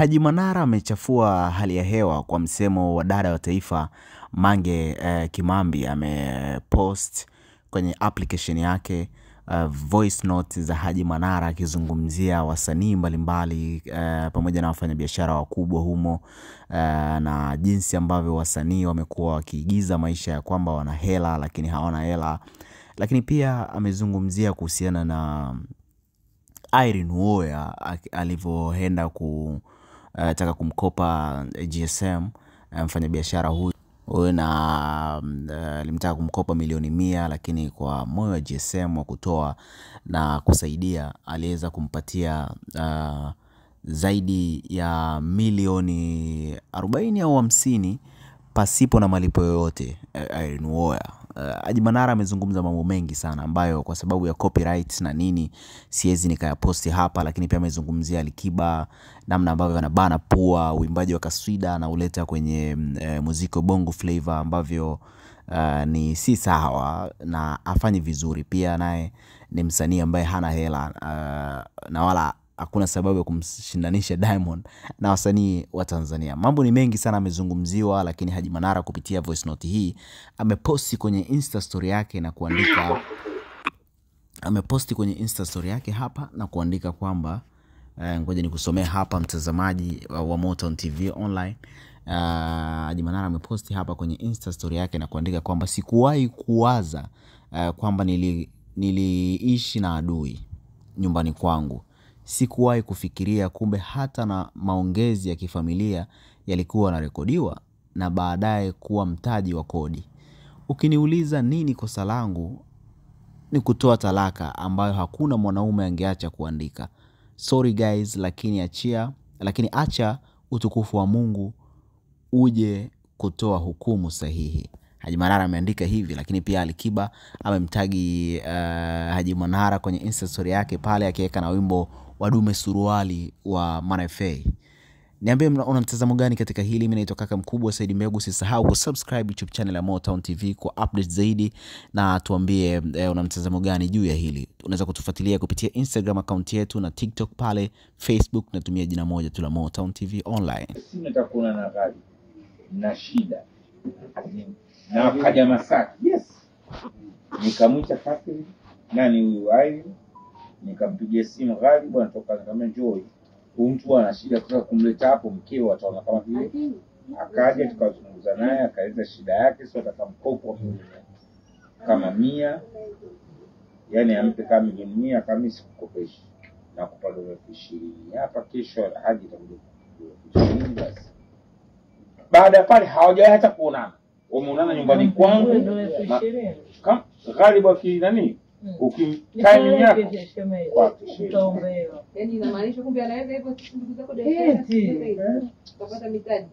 Haji Manara amechafua hali ya hewa kwa msemo wa dada wa taifa Mange Kimambi. Amepost kwenye application yake voice note za Haji Manara akizungumzia wasanii mbalimbali pamoja na wafanyabiashara wakubwa humo, na jinsi ambavyo wasanii wamekuwa wakiigiza maisha ya kwamba wana hela lakini hawana hela. Lakini pia amezungumzia kuhusiana na Irene Uwoya alivyoenda kutaka kumkopa GSM, mfanyabiashara huyu, na alimtaka kumkopa milioni 100, lakini kwa moyo wa GSM wa kutoa na kusaidia aliweza kumpatia zaidi ya milioni 40 au 50 pasipo na malipo yoyote Irene Uwoya. Haji Manara amezungumza mambo mengi sana ambayo kwa sababu ya copyright na nini siwezi nikayaposti hapa, lakini pia amezungumzia Alikiba, namna ambavyo anabana pua uimbaji wa kaswida na uleta kwenye muziki bongo flavor ambavyo ni si sawa na afanye vizuri. Pia naye ni msanii ambaye hana hela na wala hakuna sababu ya kumshindanisha Diamond na wasanii wa Tanzania. Mambo ni mengi sana amezungumziwa, lakini Haji Manara kupitia voice note hii ameposti kwenye Insta story yake na kuandika, ameposti kwenye Insta story yake hapa na kuandika kwamba ngoja nikusomee hapa mtazamaji wa Motown TV Online. Haji Manara ameposti hapa kwenye Insta story yake na kuandika kwamba sikuwahi kuwaza kwamba niliishi na adui nyumbani kwangu. Sikuwahi kufikiria kumbe hata na maongezi ya kifamilia yalikuwa yanarekodiwa na baadaye kuwa mtaji wa kodi. Ukiniuliza nini kosa langu, ni kutoa talaka ambayo hakuna mwanaume angeacha kuandika. Sorry guys, lakini acha utukufu wa Mungu uje kutoa hukumu sahihi. Haji Manara ameandika hivi, lakini pia Alikiba amemtagi Haji Manara kwenye Insta story yake pale akiweka na wimbo Wadume Suruali wa Mana FA. Niambie una mtazamo gani katika hili. Mimi naitwa kaka mkubwa Saidi Mbegu. Usisahau kusubscribe YouTube channel ya Motown TV kwa updates zaidi, na tuambie una mtazamo gani juu ya hili. Unaweza kutufuatilia kupitia Instagram account yetu na TikTok pale, Facebook natumia jina moja tu la Motown TV Online. Sina nitakuona na gari na shida na akaja Masaki, yes, nikamwita Fakiri nani huyu Irene, nikampigia simu gari bwana, toka nikamwambia njoo, huyu mtu ana shida, tutaka kumleta hapo, mkeo ataona kama vile. Akaja tukazungumza naye, akaeleza shida yake, sio ataka mkopo kama 100, yani ampe kama milioni 100, kama sikukopeshi na kupa dola 20 hapa, kesho Haji itakuja 20 basi. Baada ya pale hawajawahi hata kuonana, wameonana nyumbani kwangu kama Ghalibu aki nani ukimtiming yako kwa yani inamaanisha kumbe anaweza hivyo ndugu zako utapata mitaji.